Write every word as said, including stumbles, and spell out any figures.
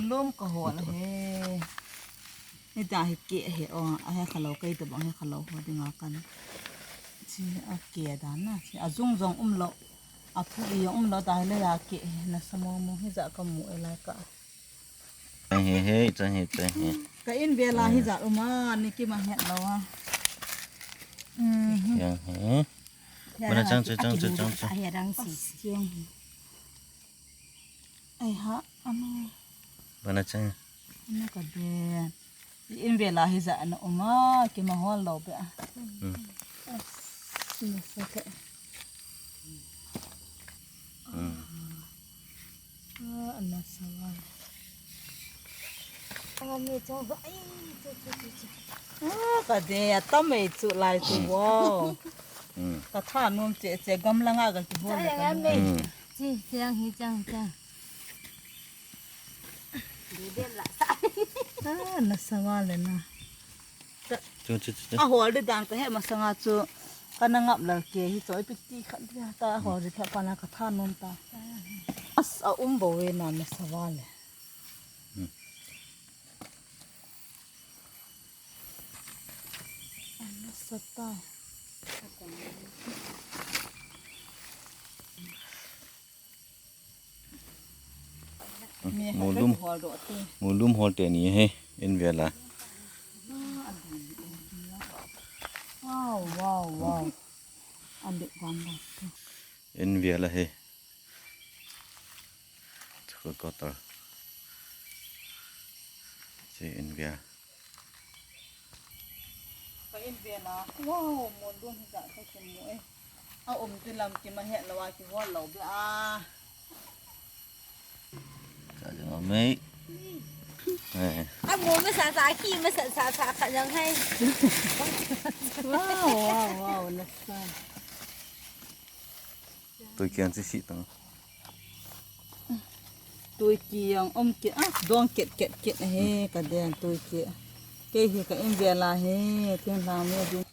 Lom ka hol he. Ni ta hi ke he o, a he kha lo kai ta bang he kha lo ho dinga kan. Chi a ke dan na, chi a jung jong um lo. A phu i jong um lo ta he le ya ke he na sa mo mo hi ja ka mu e lai ka. Chang he he, chang he, chang he. Ka in ve la hi ja um a, ni ki ma het lo a. Mm. Chang he. Mana chang chu, chang chu, chang chu. A he dang si. Ai ha, ano. Bana chang. Ano ka de. In ve la hi ja na um a, ki ma hol lo be a. Hmm. As, na sa te. Hmm. Ah, ana sa wa. Ang mi chang ba, ai, chu, chu, chu, chu. Ah, ka de, a tam ei chu lai chu wo. Hmm. Ka tha nom che, che gam la nga ka ki hol le ka. Hmm. Chi, chang hi, chang, chang. Ah, na sa wa le na. Chu, chu, chu, chu. A hol di dan ka he masanga chu ka na ngap lal ke hi choi piti khat dia ta hol di khat pa na ka tha nom ta. As a um bo we na na sa wa le. Hmm. Ana sa ta. Mulum, mulum hol te ni he, in ve la. Wow, wow, wow. In ve la he. Chukot kotor. Che in ve. Ka in ve la. Wow, mulum hi ja ka kimu e. A um ti lam ki ma het lo a ki hol lo be a. Ka jong a mei. Eh. A mu ma sa sa ki ma sa sa sa ka jong hai. Wow, wow, wow, na sa. Tui kiang chi si tang. Tui kiang um ki a dong ket ket ket he ka den tui ki. Ke hi ka in ve la he, thin lang me ding.